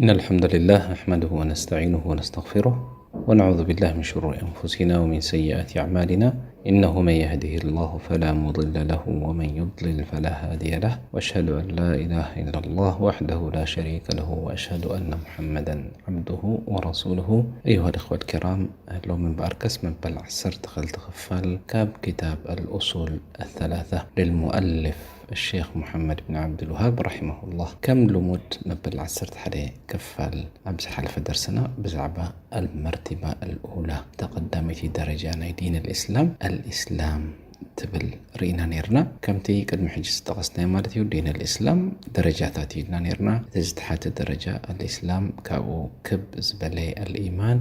إن الحمد لله نحمده ونستعينه ونستغفره، ونعوذ بالله من شرور أنفسنا ومن سيئات أعمالنا. إنه من يهده الله فلا مضل له، ومن يضلل فلا هادي له. وأشهد أن لا إله إلا الله وحده لا شريك له، وأشهد أن محمدا عبده ورسوله. أيها الإخوة الكرام، ሎሚ እምበኣርከስ መበል ዓሰርተ ክልተ ክፋል ካብ كتاب الأصول الثلاثة للمؤلف الشيخ محمد بن عبد الوهاب رحمه الله። ከም ልሙድ መበል ዓሰርተ ሓደ ክፋል ኣብ ዝሓለፈ ደርስና ብዛዕባ المرتبة الأولى፣ ተቐዳመይቲ ደረጃ ናይ ዲን الإسلام، الإسلام ትብል ርኢና ነይርና። ከምቲ ቅድሚ ሕጂ ዝጠቐስናዮ ማለት እዩ፣ ዲን الإسلام ደረጃታት ኢልና ነይርና። እቲ ዝተሓተ ደረጃ الإسلام፣ ካብኡ ክብ ዝበለ الإيمان፣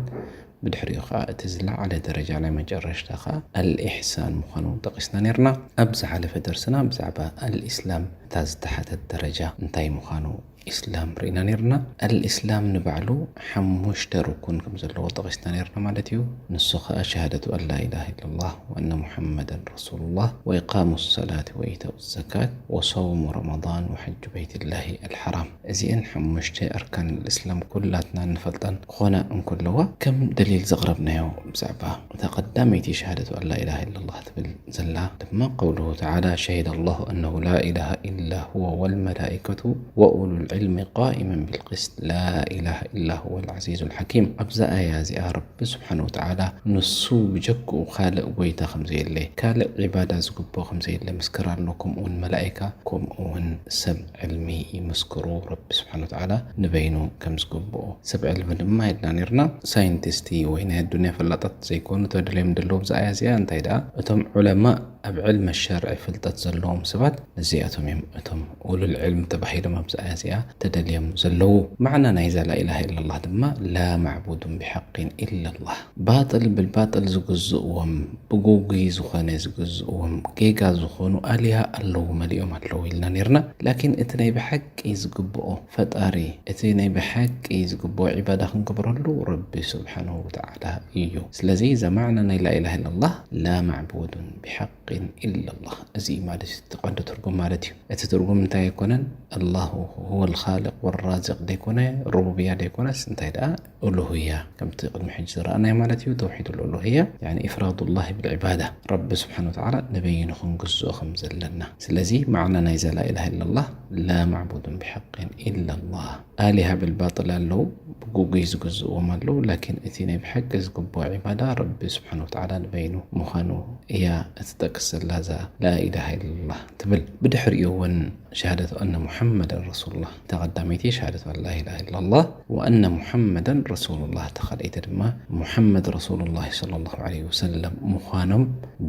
ብድሕሪኡ ኸዓ እቲ ዝለዓለ ደረጃ ናይ መጨረሽታ ኸዓ الإحسان ምዃኑ ጠቒስና ነይርና። ኣብ ዝሓለፈ ደርስና ብዛዕባ الإسلام እታ ዝተሓተት ደረጃ እንታይ ምዃኑ ኢስላም ርኢና ነይርና። الإسلام ንባዕሉ ሓሙሽተ ርኩን ከም ዘለዎ ጠቒስና ነይርና ማለት እዩ። ንሱ ኸዓ شهادة أن لا إله إلا الله وأن محمدا رسول الله وإقام الصلاة وإيتاء الزكاة وصوم رمضان وحج بيت الله الحرام። እዚአን ሓሙሽተ ኣርካን الإسلام ኩላትና እንፈልጠን ክኾና እንከለዋ፣ ከም ደሊል ዘቕረብናዮ ብዛዕባ እታ ቀዳመይቲ شهادة أن لا إله إلا الله ትብል ዘላ ድማ قوله تعالى: شهد الله أنه لا إله إلا هو والملائكة وأولو العلم قائما بالقسط لا إله إلا هو العزيز الحكيم። ኣብዛ ኣያ እዚኣ ረቢ ስብሓነ ወተዓላ ንሱ ብጀክኡ ካልእ ጎይታ ከም ዘየለ፣ ካልእ ዒባዳ ዝግብኦ ከም ዘየለ ምስክር ኣሎ። ከምኡውን መላኢካ፣ ከምኡውን ሰብ ዕልሚ ይምስክሩ፣ ረቢ ስብሓነ ወተዓላ ንበይኑ ከም ዝግብኦ። ሰብ ዕልሚ ድማ ኢልና ነይርና፣ ሳይንቲስቲ ወይ ናይ ኣዱንያ ፈላጣት ዘይኮኑ ተደልዮም ዘለዉ ኣብዛ ኣያ እዚኣ። እንታይ ደኣ፣ እቶም ዑለማ ኣብ ዕልሚ ሸርዒ ፍልጠት ዘለዎም ሰባት ነዚኣቶም እዮም እቶም ኡሉል ዕልም ተባሂሎም ኣብዛ ኣያ እዚኣ ተደልዮም ዘለዉ። ማዕና ናይዛ ላኢላሃ ኢለላህ ድማ ላ ማዕቡዱን ቢሓቂን ኢለላህ። ባጥል ብልባጥል ዝግዝእዎም፣ ብጉጉይ ዝኾነ ዝግዝእዎም፣ ጌጋ ዝኾኑ ኣሊሃ ኣለዉ፣ መሊኦም ኣለዉ ኢልና ነይርና። ላኪን እቲ ናይ ብሓቂ ዝግብኦ ፈጣሪ፣ እቲ ናይ ብሓቂ ዝግብኦ ዒባዳ ክንገብረሉ ረቢ ስብሓነሁ ወተዓላ እዩ። ስለዚ እዛ ማዕና ናይ ላኢላሃ ኢለላህ ላ ማዕቡዱን ቢሓቂን ኢለላህ፣ እዚ እዩ ማለት እዩ፣ እቲ ቀንዲ ትርጉም ማለት እዩ። እቲ ትርጉም እንታይ ኣይኮነን? ኣላሁ ሁወል ኻልቅ ወራዚቅ ደይኮነ፣ ሩቡብያ ደይኮነስ፣ እንታይ ደኣ? ኡሉህያ፣ ከምቲ ቅድሚ ሕጂ ዝረኣናዮ ማለት እዩ፣ ተውሒድ ኡሉህያ፣ ያኒ ኢፍራዱላሂ ብልዕባዳ፣ ረቢ ስብሓነ ወተዓላ ንበይኑ ክንግዝኦ ከም ዘለና። ስለዚ ማዕና ናይዛ ላኢላሃ ኢለላህ ላ ማዕቡዱን ቢሓቂን ኢለላህ። ኣሊሃ ብልባጥል ኣለዉ፣ ብጉጉይ ዝግዝእዎም ኣለዉ፣ ላኪን እቲ ናይ ብሓቂ ዝግብኦ ዒባዳ ረቢ ስብሓነ ወተዓላ ንበይኑ ምዃኑ እያ እትጠቅስ ዘላ እዛ ላኢላሃ ኢለላህ ትብል። ብድሕሪኡ እውን ሸሃደቱ ኣነ ሙሐመደን ረሱሉላህ፣ እታ ቀዳመይቲ ሸሃደቱ ኣን ላኢላሃ ኢለላህ ወኣነ ሙሐመደን ረሱሉላህ፣ እታ ካልኣይቲ ድማ ሙሐመድ ረሱሉላህ ሰለላሁ ዐለይሂ ወሰለም ምዃኖም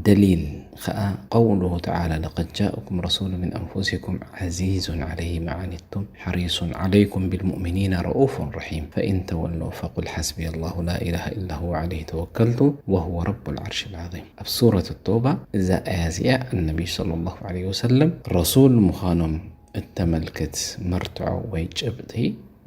ደሊል ኸኣ ቀውሉሁ ተዓላ ለቀድ ጃእኩም ረሱሉን ሚን ኣንፉሲኩም ዐዚዙን ዐለይሂ ማ ዐኒቱም ሐሪሱን ዐለይኩም ቢልሙእሚኒነ ረኡፉን ረሒም ፈኢን ተወለው ፈቁል ሐስቢየ ላሁ ላ ኢላሃ ኢላ ሁወ ዐለይሂ ተወከልቱ ወሁወ ረቡል ዐርሺል ዐዚም። ኣብ ሱረት ተውባ እዛ ኣያ እዚኣ ኣነቢ ሰለላሁ ዐለይሂ ወሰለም ረሱል ምዃኖም እተመልክት መርትዖ ወይ ጭብጢ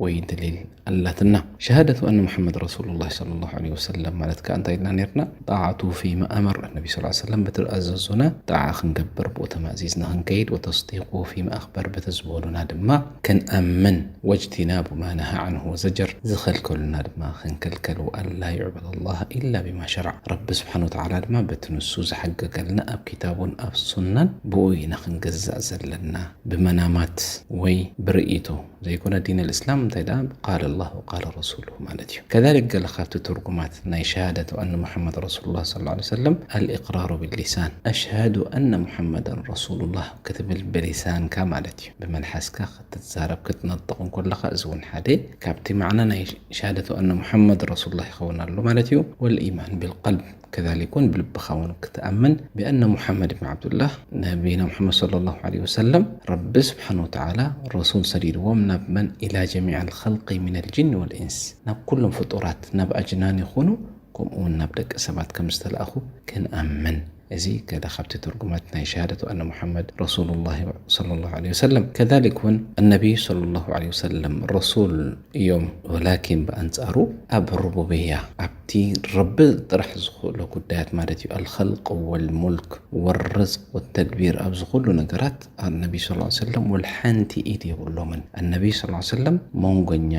ወይ ደሊል ኣላትና። ሸሃደቱ ኣነ ሙሐመድ ረሱሉላህ ሰለላሁ ዐለይሂ ወሰለም ማለት ከኣ እንታይ ኢልና ነይርና? ጣዓቱ ፊማ ኣመር፣ ነቢ ሰለላሁ ዐለይሂ ወሰለም በቲ ዝኣዘዙና ጣዓ ክንገብር፣ ብኡ ተማእዚዝና ክንከይድ፣ ወተስዲቁ ፊማ ኣኽበር፣ በቲ ዝበሉና ድማ ክንኣምን፣ ወጅቲናቡ ማ ነሃ ዐንሁ ወዘጀር፣ ዝኸልከሉና ድማ ክንክልከል፣ ወኣን ላ ዩዕበደ ላህ ኢላ ቢማ ሸረዕ፣ ረቢ ስብሓነ ወተዓላ ድማ በቲ ንሱ ዝሓገገልና ኣብ ኪታቡን ኣብ ሱናን ብኡ ኢና ክንግዛእ ዘለና፣ ብመናማት ወይ ብርእይቶ ዘይኮነ። ዲን ኣልእስላም እንታይ ደኣ? ቃለ ላህ ወቃለ ረሱሉሁ ማለት እዩ። ከዛሊክ ገለ ካብቲ ትርጉማት ናይ ሸሃደቱ ኣነ ሙሐመድ ረሱሉላህ ሰለላሁ ዐለይሂ ወሰለም፣ ኣልኢቅራሩ ቢልሊሳን፣ ኣሽሃዱ ኣነ ሙሐመደን ረሱሉላህ ክትብል ብሊሳንካ ማለት እዩ። ብመልሓስካ ክትዛረብ ክትነጥቕ እንከለኻ፣ እዚ እውን ሓደ ካብቲ ማዕና ናይ ሸሃደቱ ኣነ ሙሐመድ ረሱሉላህ ይኸውን ኣሎ ማለት እዩ። ወልኢማን ቢልቀልብ ከዛሊክ እውን ብልብኻ እውን ክትኣምን ብኣነ ሙሐመድ ብን ዓብዱላህ ነቢና ሙሐመድ ሰለላሁ ዐለይሂ ወሰለም ረቢ ስብሓነ ወተዓላ ረሱል ሰዲድዎም ናብ መን? ኢላ ጀሚዕ ልኸልቂ ሚን ልጅን ወልኢንስ፣ ናብ ኩሎም ፍጡራት፣ ናብ ኣጅናን ይኹኑ ከምኡ እውን ናብ ደቂ ሰባት ከም ዝተላእኹ ክንኣምን። እዚ ገለ ካብቲ ትርጉማት ናይ ሸሃደቱ ኣነ ሙሓመድ ረሱሉላሂ ሰለላሁ ዐለይሂ ወሰለም። ከዛሊክ እውን ኣነቢ ሰለላሁ ዐለይሂ ወሰለም ረሱል እዮም። ወላኪን ብኣንጻሩ ኣብ ሩቡብያ፣ ኣብቲ ረቢ ጥራሕ ዝኽእሎ ጉዳያት ማለት እዩ፣ ኣልኸልቅ ወልሙልክ ወርዝቅ ወተድቢር፣ ኣብዚ ኩሉ ነገራት ኣነቢ ሰለላሁ ዐለይሂ ወሰለም ወልሓንቲ ኢድ የብሎምን። ኣነቢ ሰለላሁ ዐለይሂ ወሰለም መንጎኛ፣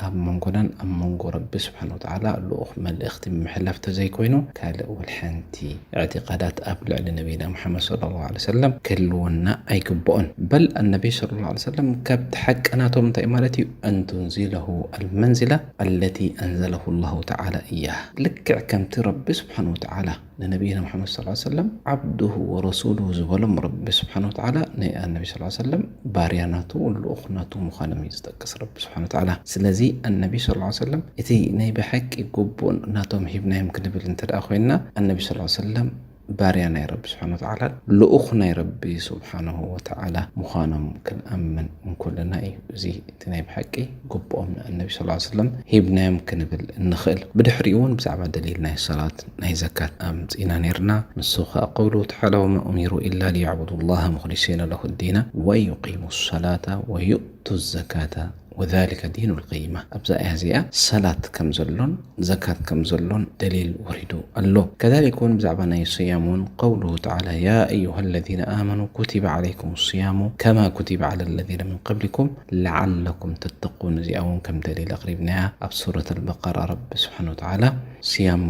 ኣብ መንጎናን ኣብ መንጎ ረቢ ስብሓነ ወተዓላ ልኡኽ መልእኽቲ ምምሕላፍ ተዘይኮይኑ ካልእ ወልሓንቲ ኢዕቲቃዳት ኣብ ልዕሊ ነቢና ሙሓመድ ሰለላሁ ዐለይሂ ወሰለም ክህልወና ኣይግብኦን። በል ኣነቢ ሰለላሁ ዐለይሂ ወሰለም ካብቲ ሓቂ ናቶም እንታይ ማለት እዩ? ኣን ቱንዚለሁ ኣልመንዚላ ኣለቲ ኣንዘለሁ ላሁ ተዓላ እያሃ። ልክዕ ከምቲ ረቢ ስብሓነ ወተዓላ ንነቢና ሙሓመድ ሰለላሁ ዐለይሂ ወሰለም ዓብዱሁ ወረሱሉሁ ዝበሎም ረቢ ስብሓነ ወተዓላ ናይ ኣነቢ ሰለላሁ ዐለይሂ ወሰለም ባርያ ናቱ፣ ልኡኽ ናቱ ምዃኖም እዩ ዝጠቅስ ረቢ ስብሓነ ወተዓላ። ስለዚ ኣነቢ ሰለላሁ ዐለይሂ ወሰለም እቲ ናይ ብሓቂ ግቡእ ናቶም ሂብናዮም ክንብል እንተ ደኣ ኮይንና፣ ኣነቢ ሰለላሁ ዐለይሂ ወሰለም ባርያ ናይ ረቢ ስብሓነ ወተዓላ፣ ልኡኽ ናይ ረቢ ስብሓነሁ ወተዓላ ምዃኖም ክንኣምን እንኮለና እዩ። እዚ እቲ ናይ ብሓቂ ግብኦም ንኣነቢ ሰለላሁ ዐለይሂ ወሰለም ሂብናዮም ክንብል እንኽእል። ብድሕሪኡ እውን ብዛዕባ ደሊል ናይ ሰላት፣ ናይ ዘካት ኣምጺእና ነይርና። ንሱ ኸኣ ቀውሉሁ ተዓላ፣ ወማ ኡሚሩ ኢላ ሊያዕቡዱ ላሃ ሙኽሊሲነ ለሁ ዲና ወዩቂሙ ሰላታ ወዩእቱ ዘካታ ወዛሊከ ዲኑል ቀይማ። ኣብዛ ኣያ እዚኣ ሰላት ከም ዘሎን ዘካት ከም ዘሎን ደሊል ወሪዱ ኣሎ። ከዛሊክ እውን ብዛዕባ ናይ ስያም እውን ቀውሉሁ ተዓላ፣ ያ ኣዩሃ ለዚነ ኣመኑ ኩቲበ ዓለይኩም ስያሙ ከማ ኩቲበ ዓላ ለዚነ ምን ቀብሊኩም ለዓለኩም ተተቁን። እዚኣ እውን ከም ደሊል ኣቕሪብናያ። ኣብ ሱረት ኣልበቀራ ረቢ ስብሓነ ወተዓላ ስያም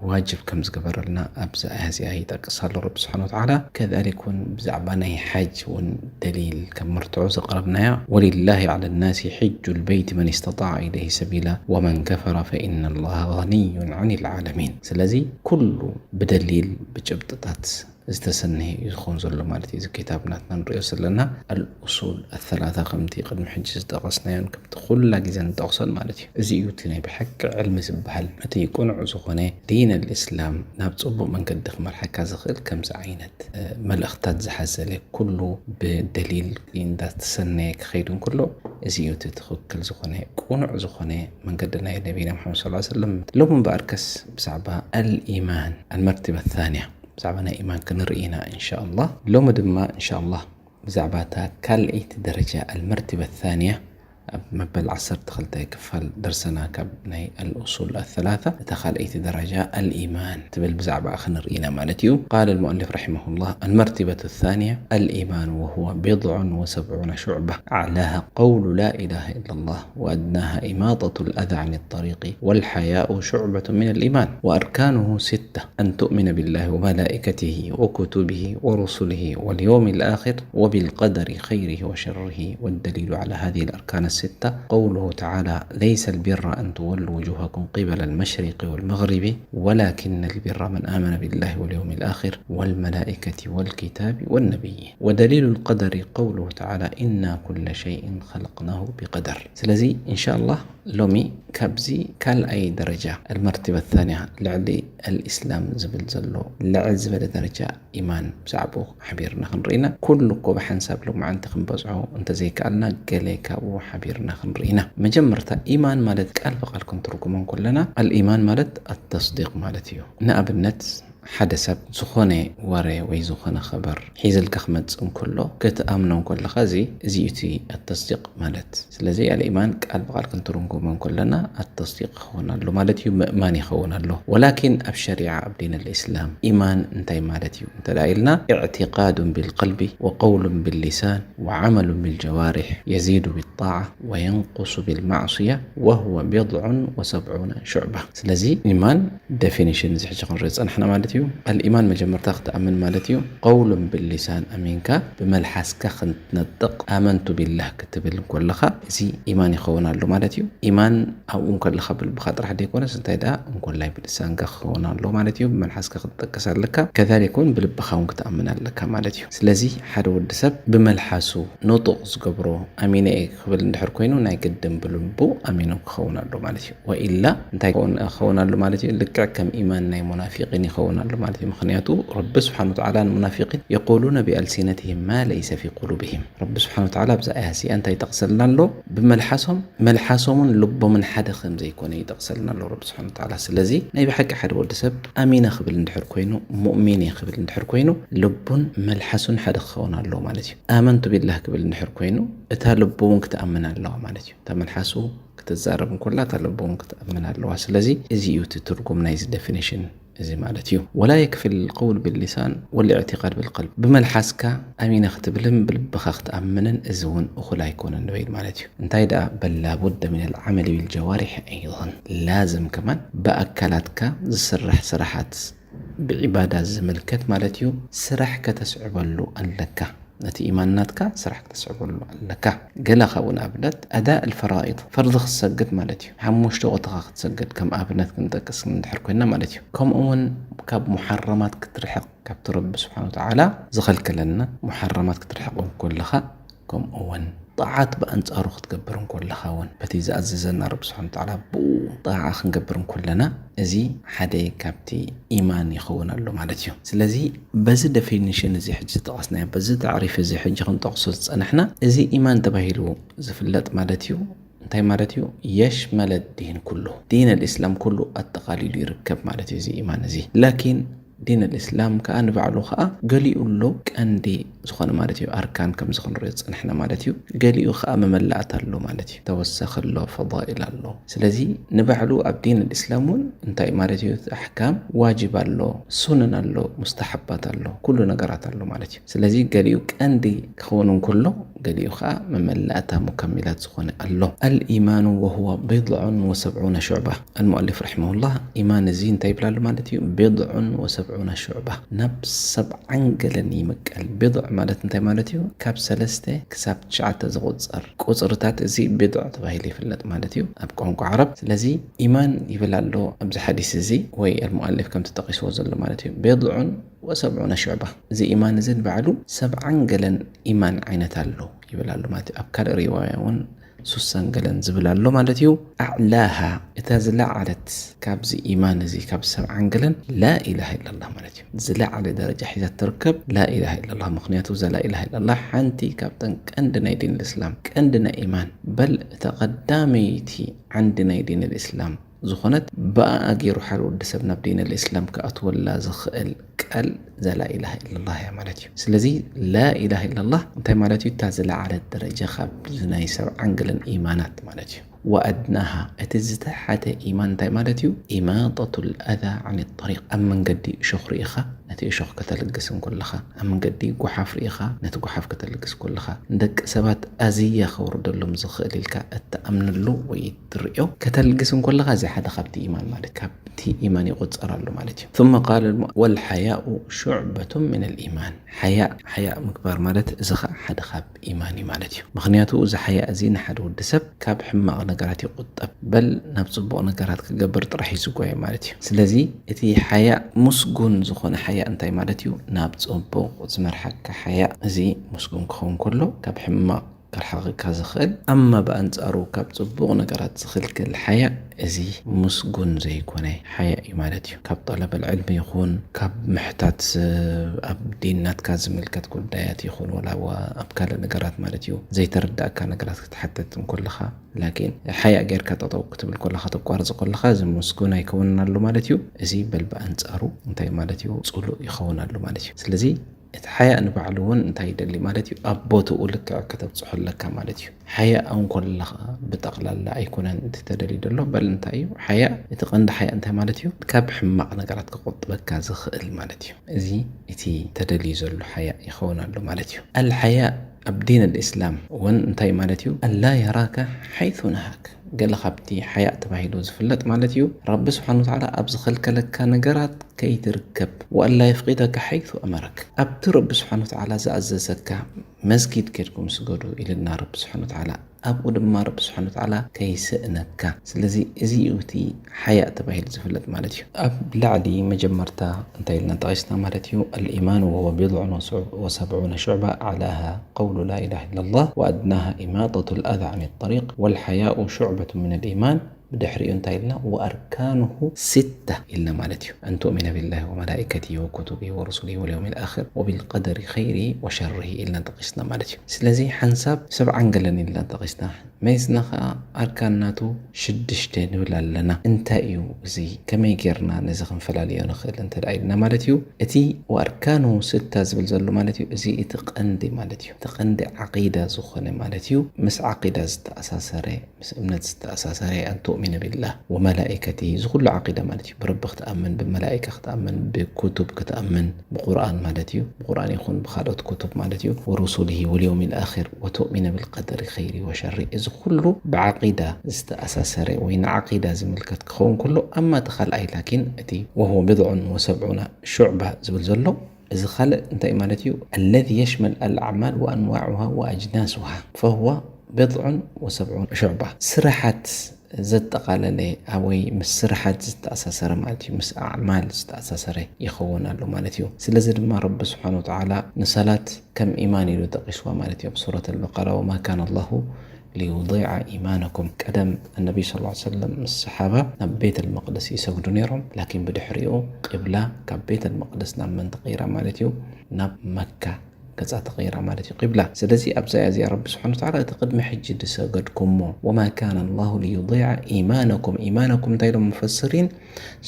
ዋጅብ ከም ዝገበረልና ኣብዚ ኣያ እዚኣ ይጠቅስ ኣሎ ረቢ ስብሓነ ወተዓላ። ከዛሊክ እውን ብዛዕባ ናይ ሓጅ እውን ደሊል ከም መርትዖ ዘቕረብናያ፣ ወሊላሂ ዓላ ናሲ ሕጁ ልበይቲ መን ስተጣዐ ኢለይሂ ሰቢላ ወመን ከፈረ ፈኢነ ላሃ ገኒዩን ዓኒ ልዓለሚን። ስለዚ ኩሉ ብደሊል ብጭብጥታት ዝተሰነየ እዩ ዝኸውን ዘሎ ማለት እዩ። እዚ ክታብ ናትና ንሪኦ ዘለና ኣልኡሱል ኣሰላሳ ከምቲ ቅድሚ ሕጂ ዝጠቐስናዮን ከምቲ ኩላ ግዜ ንጠቕሶን ማለት እዩ። እዚ እዩ እቲ ናይ ብሓቂ ዕልሚ ዝበሃል። እቲ ቅኑዕ ዝኾነ ዲን ኣልእስላም ናብ ጽቡቕ መንገዲ ክመርሓካ ዝኽእል ከምዚ ዓይነት፣ እ፣ መልእኽታት ዝሓዘለ ኩሉ ብደሊል እንዳተሰነየ ክኸይድ እንከሎ እዚ እዩ እቲ ትኽክል ዝኾነ ቅኑዕ ዝኾነ መንገዲ ናይ ነቢና ሙሓመድ ሰለላሁ ዐለይሂ ወሰለም። ሎሚ እምበኣርከስ ብዛዕባ ኣልኢማን ኣልመርቲባ ታንያ ብዛዕባ ናይ ኢማን ክንርኢ ኢና እንሻ ኣላህ። ሎሚ ድማ እንሻ ኣላህ ብዛዕባ እታ ካልኣይቲ ደረጃ ኣልመርቲባ ታንያ ኣብ መበል ዓሰርተ ክልተ ክፋል ደርሰና ካብ ናይ ኣልኡሱል ኣሰላሳ እታ ካልኣይቲ ደረጃ ኣልኢማን ትብል ብዛዕባ ክንርኢ ኢና ማለት እዩ። قال المؤلف رحمه الله: المرتبة الثانية الإيمان وهو بضع وسبعون شعبة أعلاها قول لا إله إلا الله وأدناها إماطة الأذى عن الطريق والحياء شعبة من الإيمان وأركانه ستة: أن تؤمن بالله وملائكته وكتبه ورسله واليوم الآخر وبالقدر خيره وشره. والدليل على هذه الأركان الستة قوله تعالى: ليس البر أن تولوا وجوهكم قبل المشرق والمغرب ولكن البر من آمن بالله واليوم الآخر والملائكة والكتاب والنبيين. ودليل القدر قوله تعالى: إنا كل شيء خلقناه بقدر. ስለዚ እንሻ ኣላህ ሎሚ ካብዚ ካልኣይ ደረጃ ኣልመርቲባ ታንያ ልዕሊ ኣልኢስላም ዝብል ዘሎ ልዕል ዝበለ ደረጃ ኢማን ብዛዕባኡ ሓቢርና ክንርኢ ኢና። ኩሉ እኮ ብሓንሳብ ሎማዓንቲ ክንበጽሖ እንተዘይከኣልና ገለ ካብኡ ሓቢርና ክንርኢ ኢና። መጀመርታ ኢማን ማለት ቃል ብቃል ክንትርጉሞ እንከለና ኣልኢማን ማለት ኣተስዲቅ ማለት እዩ። ንኣብነት ሓደ ሰብ ዝኾነ ወረ ወይ ዝኾነ ኸበር ሒዝልካ ክመጽእ እንከሎ ክትኣምኖ እንከለኻ እዚ፣ እዚ እዩ እቲ ኣተስዲቅ ማለት። ስለዚ ኣልኢማን ቃል ብቃል ክንትርጉሞ እንከለና ኣተስዲቅ ክኸውን ኣሎ ማለት እዩ፣ ምእማን ይኸውን ኣሎ። ወላኪን ኣብ ሸሪዓ፣ ኣብ ዲን ኣልእስላም ኢማን እንታይ ማለት እዩ እንተ ደኣ ኢልና፣ ኢዕቲቃዱን ቢልቀልቢ ወቀውሉን ቢልሊሳን ወዓመሉን ቢልጀዋሪሕ የዚዱ ቢጣዓ ወየንቁሱ ቢልማዕስያ ወሁወ ቢድዑን ወሰብዑነ ሹዕባ። ስለዚ ኢማን ደፊኒሽን እዚ ሕጂ ክንርኢ ዝጸናሕና ማለት እዩ። ኣልኢማን መጀመርታ ክትኣምን ማለት እዩ። ቀውሉን ብሊሳን ኣሚንካ ብመልሓስካ ክንነጥቕ ኣመንቱ ቢላህ ክትብል እንከለኻ እዚ ኢማን ይኸውን ኣሎ ማለት እዩ። ኢማን ኣብኡ እንከለኻ ብልብኻ ጥራሕ ዘይኮነስ እንታይ ደኣ እንኮላይ ብልሳንካ ክኸውን ኣሎ ማለት እዩ። ብመልሓስካ ክትጠቅስ ኣለካ። ከዛሊክ እውን ብልብኻ እውን ክትኣምን ኣለካ ማለት እዩ። ስለዚ ሓደ ወዲ ሰብ ብመልሓሱ ንጡቕ ዝገብሮ ኣሚነ እየ ክብል እንድሕር ኮይኑ ናይ ግድን ብልቡ ኣሚኑ ክኸውን ኣሎ ማለት እዩ። ወኢላ እንታይ ክኸውን፣ ክኸውን ኣሎ ማለት እዩ? ልክዕ ከም ኢማን ናይ ሙናፊቂን ይኸውን ኣሎ ማለት እዩ። ምክንያቱ ረቢ ስብሓን ወተዓላ ንሙናፊቂን የቁሉነ ቢኣልሲነትህም ማ ለይሰ ፊ ቁሉብህም። ረቢ ስብሓን ወተዓላ ኣብዛ ኣያ እዚኣ እንታይ ይጠቕሰልና ኣሎ? ብመልሓሶም፣ መልሓሶምን ልቦምን ሓደ ከም ዘይኮነ ይጠቕሰልና ኣሎ ረቢ ስብሓን ወተዓላ። ስለዚ ናይ ብሓቂ ሓደ ወዲ ሰብ ኣሚነ ክብል እንድሕር ኮይኑ፣ ሙእሚን እየ ክብል እንድሕር ኮይኑ፣ ልቡን መልሓሱን ሓደ ክኸውን ኣለዎ ማለት እዩ። ኣመንቱ ቢላህ ክብል እንድሕር ኮይኑ፣ እታ ልቡ እውን ክትኣምን ኣለዋ ማለት እዩ። እታ መልሓሱ ክትዛረብ እንኮላ እታ ልቡ እውን ክትኣምን ኣለዋ። ስለዚ እዚ እዩ እቲ ትርጉም ናይዚ ዴፊኒሽን እዚ ማለት እዩ። ወላ የክፊ ልቀውል ብሊሳን ወልእዕቲቃድ ብልቀልብ፣ ብመልሓስካ ኣሚነ ክትብልን ብልብኻ ክትኣምንን እዚ እውን እኹል ኣይኮነን ንበይል ማለት እዩ። እንታይ ደኣ በል ላቡደ ሚን ልዓመል ቢልጀዋሪሕ ኣይን፣ ላዝም ከማን ብኣካላትካ ዝስራሕ ስራሓት ብዒባዳ ዝምልከት ማለት እዩ ስራሕ ከተስዕበሉ ኣለካ። ነቲ ኢማን ናትካ ስራሕ ክትስዕበሉ ኣለካ። ገለ ካብኡ ንኣብነት ኣዳእ ልፈራኢድ፣ ፈርዚ ክትሰግድ ማለት እዩ። ሓሙሽተ ወተኻ ክትሰግድ ከም ኣብነት ክንጠቅስ እንድሕር ኮይና ማለት እዩ። ከምኡ እውን ካብ ሙሓረማት ክትርሕቕ፣ ካብቲ ረቢ ስብሓን ወተዓላ ዝኸልከለና ሙሓረማት ክትርሕቕ እንኮለኻ፣ ከምኡ እውን ጣዓት ብኣንጻሩ ክትገብር እንኮለኻ እውን በቲ ዝኣዘዘና ረቢ ስብሓን ወተዓላ ብኡ ጣዓ ክንገብር እንኮለና፣ እዚ ሓደ ካብቲ ኢማን ይኸውን ኣሎ ማለት እዩ። ስለዚ በዚ ዴፊኒሽን እዚ ሕጂ ዝጠቐስናዮ፣ በዚ ታዕሪፍ እዚ ሕጂ ክንጠቕሶ ዝጸናሕና፣ እዚ ኢማን ተባሂሉ ዝፍለጥ ማለት እዩ። እንታይ ማለት እዩ? የሽመለ ዲን ኩሉ፣ ዲን ኣልእስላም ኩሉ ኣጠቓሊሉ ይርከብ ማለት እዩ እዚ ኢማን እዚ። ላኪን ዲን ኣልእስላም ከኣ ንባዕሉ ከኣ ገሊኡ ኣሎ ቀንዲ ዝኾነ ማለት እዩ፣ ኣርካን ከምዚ ክንሪኦ ዝጸናሕና ማለት እዩ። ገሊኡ ከኣ መመላእታ ኣሎ ማለት እዩ። ተወሰኺ ኣሎ፣ ፈዳኢል ኣሎ። ስለዚ ንባዕሉ ኣብ ዲን ኣልእስላም እውን እንታይ ማለት እዩ? እቲ ኣሕካም ዋጅብ ኣሎ፣ ሱነን ኣሎ፣ ሙስተሓባት ኣሎ፣ ኩሉ ነገራት ኣሎ ማለት እዩ። ስለዚ ገሊኡ ቀንዲ ክኸውን እንከሎ፣ ገሊኡ ከኣ መመላእታ ሙከሚላት ዝኾነ ኣሎ። ኣልኢማኑ ወሁወ ቢድዑን ወሰብዑነ ሹዕባ። ኣልሙኣሊፍ ረሒመሁላህ፣ ኢማን እዚ እንታይ ይብል ኣሎ ማለት እዩ? ቢድዑን ወሰብዑነ ሹዕባ፣ ናብ ሰብዓን ገለን ይምቀል። ቢድዕ ማለት እንታይ ማለት እዩ? ካብ ሰለስተ ክሳብ ትሽዓተ ዝቑጸር ቁጽርታት እዚ ቢድዕ ተባሂሉ ይፍለጥ ማለት እዩ ኣብ ቋንቋ ዓረብ። ስለዚ ኢማን ይብል ኣሎ ኣብዚ ሓዲስ እዚ፣ ወይ ኣልሙኣሊፍ ከምቲ ጠቒስዎ ዘሎ ማለት እዩ፣ ቢድዑን ወሰብዑነ ሹዕባ። እዚ ኢማን እዚ ንባዕሉ ሰብዓን ገለን ኢማን ዓይነት ኣሎ ይብል ኣሎ ማለት እዩ። ኣብ ካልእ ሪዋያ እውን ሱሳን ገለን ዝብል ኣሎ ማለት እዩ። ኣዕላሃ፣ እታ ዝለዓለት ካብዚ ኢማን እዚ ካብ ሰብዓን ገለን ላኢላሃ ኢላላህ ማለት እዩ። ዝለዓለ ደረጃ ሒዛ ትርከብ ላኢላሃ ኢላላህ። ምክንያቱ እዛ ላኢላሃ ኢላላህ ሓንቲ ካብተን ቀንዲ ናይ ዲን ልእስላም፣ ቀንዲ ናይ ኢማን፣ በል እታ ቀዳመይቲ ዓንዲ ናይ ዲን ልእስላም ዝኾነት፣ ብኣኣ ገይሩ ሓደ ወዲ ሰብ ናብ ዲን ልእስላም ክኣትወላ ዝኽእል ቃል እዛ ላኢላሃ ኢላላህ እያ ማለት እዩ። ስለዚ ላኢላሃ ኢላላህ እንታይ ማለት እዩ? እታ ዝለዓለት ደረጃ ካብ ናይ ሰብዓን ገለን ኢማናት ማለት እዩ። ወኣድናሃ፣ እቲ ዝተሓተ ኢማን እንታይ ማለት እዩ? ኢማጠቱ ልኣዛ ዓን ጠሪቅ፣ ኣብ መንገዲ እሾኽ ርኢኻ ነቲ እሾኽ ከተልግስ እንኮለኻ፣ ኣብ መንገዲ ጓሓፍ ርኢኻ ነቲ ጓሓፍ ከተልግስ እንኮለኻ፣ ንደቂ ሰባት ኣዝያ ከውርደሎም ዝኽእል ኢልካ እትኣምነሉ ወይ እትርእዮ ከተልግስ እንኮለኻ፣ እዚ ሓደ ካብቲ ኢማን ማለት ካብቲ ኢማን ይቑጸር ኣሎ ማለት እዩ። ثم قال الم-، والحياء شعبة من الإيمان። ሓያእ፣ ሓያእ ምግባር ማለት እዚ ኸኣ ሓደ ካብ ኢማን እዩ ማለት እዩ። ምክንያቱ እዚ ሓያእ እዚ ንሓደ ወዲ ሰብ ካብ ሕማቕ ነገራት ይቑጠብ፣ በል ናብ ጽቡቕ ነገራት ክገብር ጥራሕ እዩ ዝጓየ ማለት እዩ። ስለዚ እቲ ሓያእ ምስጉን ዝኾነ ሓያእ እንታይ ማለት እዩ? ናብ ጽቡቕ ዝመርሓካ ሓያእ፣ እዚ ምስጉን ክኸውን ከሎ ካብ ሕማቕ ከርሕቐካ ዝኽእል፣ ኣማ ብኣንጻሩ ካብ ጽቡቕ ነገራት ዝኽልክል ሓያእ፣ እዚ ምስጉን ዘይኮነ ሓያእ እዩ ማለት እዩ። ካብ ጠለበል ዕልሚ ይኹን፣ ካብ ምሕታት፣ ኣብ ዲን ናትካ ዝምልከት ጉዳያት ይኹን፣ ወላ ዋ-፣ ኣብ ካልእ ነገራት ማለት እዩ፣ ዘይተረዳእካ ነገራት ክትሓተት እንኮለኻ፣ ላኪን ሓያእ ጌርካ ጠጠው ክትብል ከለኻ፣ ተቋርጽ ከለኻ፣ እዚ ምስጉን ኣይከውንን ኣሎ ማለት እዩ። እዚ በል ብኣንጻሩ እንታይ ማለት እዩ? ጽሉእ ይኸውን ኣሎ ማለት እዩ። ስለዚ እቲ ሓያእ ንባዕሉ እውን እንታይ ይደሊ ማለት እዩ? ኣብ ቦትኡ ልክዕ ከተብጽሖ ኣለካ ማለት እዩ። ሓያእ እንኮለኻ ብጠቕላላ ኣይኮነን እቲ ተደልዩ ዘሎ። በል እንታይ እዩ ሓያእ? እቲ ቀንዲ ሓያእ እንታይ ማለት እዩ? ካብ ሕማቕ ነገራት ክቆጥበካ ዝኽእል ማለት እዩ። እዚ እቲ ተደልዩ ዘሎ ሓያእ ይኸውን ኣሎ ማለት እዩ። ኣልሓያእ ኣብ ዲን ኣልእስላም እውን እንታይ ማለት እዩ? ኣላ የራካ ሓይሱ ነሃክ። ገለ ካብቲ ሓያእ ተባሂሉ ዝፍለጥ ማለት እዩ፣ ረቢ ስብሓን ወተዓላ ኣብ ዝኸልከለካ ነገራት ከይትርከብ፣ ወኣላ የፍቂደካ ሓይሱ ኣመረክ። ኣብቲ ረቢ ስብሓን ወተዓላ ዝኣዘዘካ መስጊድ ኬድኩም ስገዱ ኢልና ረቢ ስብሓን ወተዓላ፣ ኣብኡ ድማ ረቢ ስብሓን ወተዓላ ከይስእነካ። ስለዚ እዚ እዩ እቲ ሓያእ ተባሂሉ ዝፍለጥ ማለት እዩ። ኣብ ላዕሊ መጀመርታ እንታይ ኢልና ጠቒስና ማለት እዩ? الإيمان وهو بضع وسبعون شعبة أعلاها قول لا إله إلا الله وأدناها إماطة الأذى عن الطريق والحياء شعبة من الإيمان ብድሕሪኡ እንታይ ኢልና? ወኣርካኑሁ ስታ ኢልና ማለት እዩ። ኣን ትእሚነ ቢላሂ ወመላኢከቲሂ ወኩቱቢሂ ወሩሱሊሂ ወልየውሚል ኣኺር ወቢልቀደሪ ኸይሪሂ ወሸሪሂ ኢልና ጠቂስና ማለት እዩ። ስለዚ ሓንሳብ ሰብዓን ገለን ኢልና ጠቂስና፣ መይዝና ኸዓ ኣርካን ናቱ ሽዱሽተ ንብል ኣለና። እንታይ እዩ እዚ? ከመይ ጌርና ነዚ ክንፈላልዮ ንኽእል እንተ ደኣ ኢልና ማለት እዩ፣ እቲ ወኣርካኑ ስታ ዝብል ዘሎ ማለት እዩ፣ እዚ እቲ ቀንዲ ማለት እዩ። እቲ ቀንዲ ዓቂዳ ዝኾነ ማለት እዩ፣ ምስ ዓቂዳ ዝተኣሳሰረ፣ ምስ እምነት ዝተኣሳሰረ፣ ኣን ትእሚነ ቢላህ ወመላኢከቲሂ፣ እዚ ኩሉ ዓቂዳ ማለት እዩ። ብረቢ ክትኣምን፣ ብመላኢካ ክትኣምን፣ ብኩቱብ ክትኣምን፣ ብቁርኣን ማለት እዩ፣ ብቁርኣን ይኹን ብኻልኦት ኩቱብ ማለት እዩ፣ ወሩሱሊሂ ወልየውሚል ኣኺር ወቱእሚነ ብልቀደሪ ኸይሪ ወሸሪ። እዚ ኩሉ ብዓቂዳ ዝተኣሳሰረ ወይ ንዓቂዳ ዝምልከት ክኸውን ከሎ፣ ኣማ እቲ ካልኣይ ላኪን እቲ ወሁወ ብድዑን ወሰብዑና ሹዕባ ዝብል ዘሎ፣ እዚ ካልእ እንታይ ማለት እዩ? ኣለዚ የሽመል ኣልኣዕማል ወኣንዋዑሃ ወኣጅናሱሃ ፈሁወ ብድዑን ወሰብዑን ሹዕባ። ስራሓት ዘጠቓለለ ወይ ምስ ስራሓት ዝተኣሳሰረ ማለት እዩ፣ ምስ ኣዕማል ዝተኣሳሰረ ይኸውን ኣሎ ማለት እዩ። ስለዚ ድማ ረቢ ስብሓን ወተዓላ ንሰላት ከም ኢማን ኢሉ ጠቂስዋ ማለት እዩ ኣብ ሱረት ኣልበቀራ፣ ወማ ካነ ኣላሁ ሊዩዲዐ ኢማነኩም። ቀደም ኣነቢ ስ ሰለም ምስ ሰሓባ ናብ ቤት ኣልመቅደስ ይሰግዱ ነይሮም፣ ላኪን ብድሕሪኡ ቂብላ ካብ ቤት ኣልመቅደስ ናብ መን ተቀይራ ማለት እዩ? ናብ መካ ገጻ ተቐይራ ማለት እዩ ቂብላ። ስለዚ ኣብዛ እያ እዚኣ ረቢ ስብሓን ወተዓላ እቲ ቅድሚ ሕጂ ዝሰገድኩሞ፣ ወማ ካነ ኣላሁ ሊዩዲዐ ኢማነኩም። ኢማነኩም እንታይ ኢሎም ሙፈስሪን?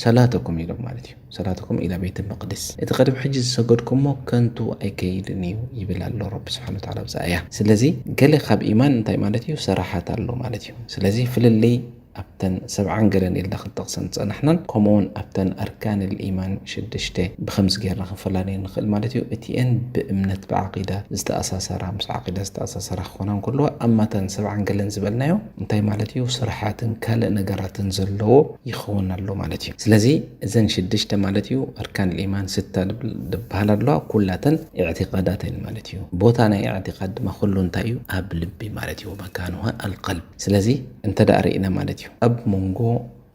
ሰላተኩም ኢሎም ማለት እዩ። ሰላተኩም ኢላ ቤት መቅድስ፣ እቲ ቅድሚ ሕጂ ዝሰገድኩሞ ከንቱ ኣይከይድን እዩ ይብል ኣሎ ረቢ ስብሓን ወተዓላ ኣብዛ እያ። ስለዚ ገለ ካብ ኢማን እንታይ ማለት እዩ? ሰራሓት ኣሎ ማለት እዩ። ስለዚ ፍልልይ ኣብተን ሰብዓን ገለን ኢልና ክንጠቕሰን ዝጸናሕናን፣ ከምኡውን ኣብተን ኣርካን ልኢማን ሽዱሽተ ብኸምዚ ጌርና ክንፈላለየን ንኽእል ማለት እዩ። እቲኤን ብእምነት ብዓቂዳ ዝተኣሳሰራ፣ ምስ ዓቂዳ ዝተኣሳሰራ ክኾና እንከለዋ፣ ኣማተን ሰብዓን ገለን ዝበልናዮ እንታይ ማለት እዩ? ስራሓትን ካልእ ነገራትን ዘለዎ ይኸውን ኣሎ ማለት እዩ። ስለዚ እዘን ሽዱሽተ ማለት እዩ ኣርካን ልኢማን ስታ ልብል-፣ ልበሃል ኣለዋ፣ ኩላተን ኢዕቲቃዳት እየን ማለት እዩ። ቦታ ናይ ኢዕቲቃድ ድማ ኩሉ እንታይ እዩ? ኣብ ልቢ ማለት እዩ። ወመካኑሃ ኣልቀልብ። ስለዚ እንተ ደኣ ርኢና ማለት እዩ፣ ኣብ መንጎ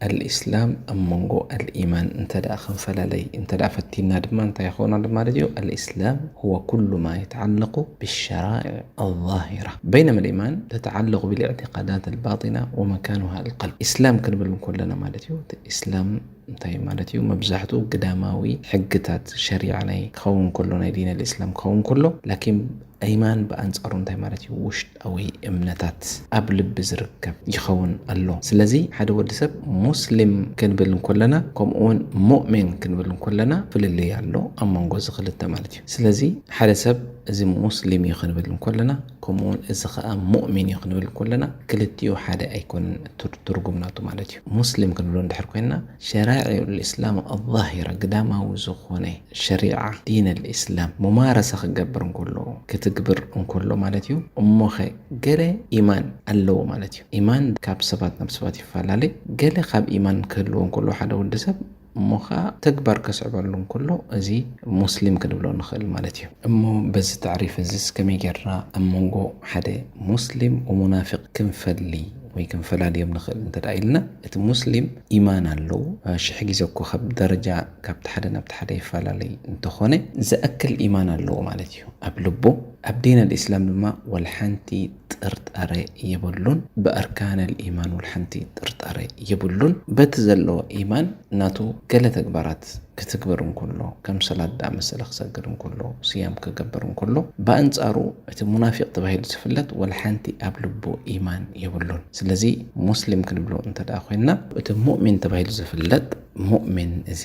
ኣልኢስላም፣ ኣብ መንጎ ኣልኢማን እንተ ደኣ ክንፈላለይ እንተ ደኣ ፈቲንና ድማ እንታይ ይኸውን ኣሎ ማለት እዩ? ኣልኢስላም ሁወ ኩሉ ማ የተዓለቁ ብሸራኢዕ ኣዛሂራ በይነማ ልኢማን ተተዓለቁ ብልእዕቲቃዳት ኣልባጢና ወመካኑሃ ኣልቀልብ። ኢስላም ክንብል እንከለና ማለት እዩ፣ እቲ ኢስላም እንታይ ማለት እዩ? መብዛሕትኡ ግዳማዊ ሕግታት ሸሪዓ ናይ ክኸውን ከሎ፣ ናይ ዲን ኣልኢስላም ክኸውን ከሎ፣ ላኪን ኢማን ብኣንጻሩ እንታይ ማለት እዩ? ውሽጣዊ እምነታት ኣብ ልቢ ዝርከብ ይኸውን ኣሎ። ስለዚ ሓደ ወዲ ሰብ ሙስሊም ክንብል እንከለና፣ ከምኡ እውን ሙእሚን ክንብል እንከለና ፍልልይ ኣሎ ኣብ መንጎ እዚ ክልተ ማለት እዩ። ስለዚ ሓደ ሰብ እዚ ሙስሊም እዩ ክንብል እንከለና፣ ከምኡ እውን እዚ ኸኣ ሙእሚን እዩ ክንብል እንከለና፣ ክልቲኡ ሓደ ኣይኮነን ትር-፣ ትርጉም ናቱ ማለት እዩ። ሙስሊም ክንብሎ እንድሕር ኮይንና፣ ሸራዒዕ ልእስላም ኣዛሂራ፣ ግዳማዊ ዝኾነ ሸሪዓ ዲን ኣልእስላም ሙማረሳ ክገብር እንከሎ፣ ክትግብር እንከሎ ማለት እዩ። እሞኸ ገለ ኢማን ኣለዎ ማለት እዩ። ኢማን ካብ ሰባት ናብ ሰባት ይፈላለ። ገለ ካብ ኢማን ክህልዎ እንከሎ ሓደ ወዲ ሰብ፣ እሞ ኸዓ ተግባር ከስዕበሉ እንከሎ፣ እዚ ሙስሊም ክንብሎ ንኽእል ማለት እዩ። እሞ በዚ ታዕሪፍ እዚስ ከመይ ጌርና ኣብ መንጎ ሓደ ሙስሊም ወሙናፊቅ ክንፈሊ ወይ ክንፈላልዮም ንኽእል እንተ ደኣ ኢልና፣ እቲ ሙስሊም ኢማን ኣለዎ። ሽሕ ግዜ እኮ ካብ ደረጃ ካብቲ ሓደ ናብቲ ሓደ ይፈላለይ እንተኾነ፣ ዝኣክል ኢማን ኣለዎ ማለት እዩ ኣብ ልቡ። ኣብ ዲን ኣልእስላም ድማ ወላ ሓንቲ ጥርጣረ የብሉን። ብኣርካን ኣልኢማን ወላ ሓንቲ ጥርጣረ የብሉን። በቲ ዘለዎ ኢማን ናቱ ገለ ተግባራት ክትግበር እንከሎ፣ ከም ሰላት ደኣ መሰለ ክሰግድ እንከሎ፣ ስያም ክገብር እንከሎ፣ ብኣንጻሩ እቲ ሙናፊቅ ተባሂሉ ዝፍለጥ ወላ ሓንቲ ኣብ ልቡ ኢማን የብሉን። ስለዚ ሙስሊም ክንብሎ እንተ ደኣ ኮይንና፣ እቲ ሙእሚን ተባሂሉ ዝፍለጥ ሙእሚን እዚ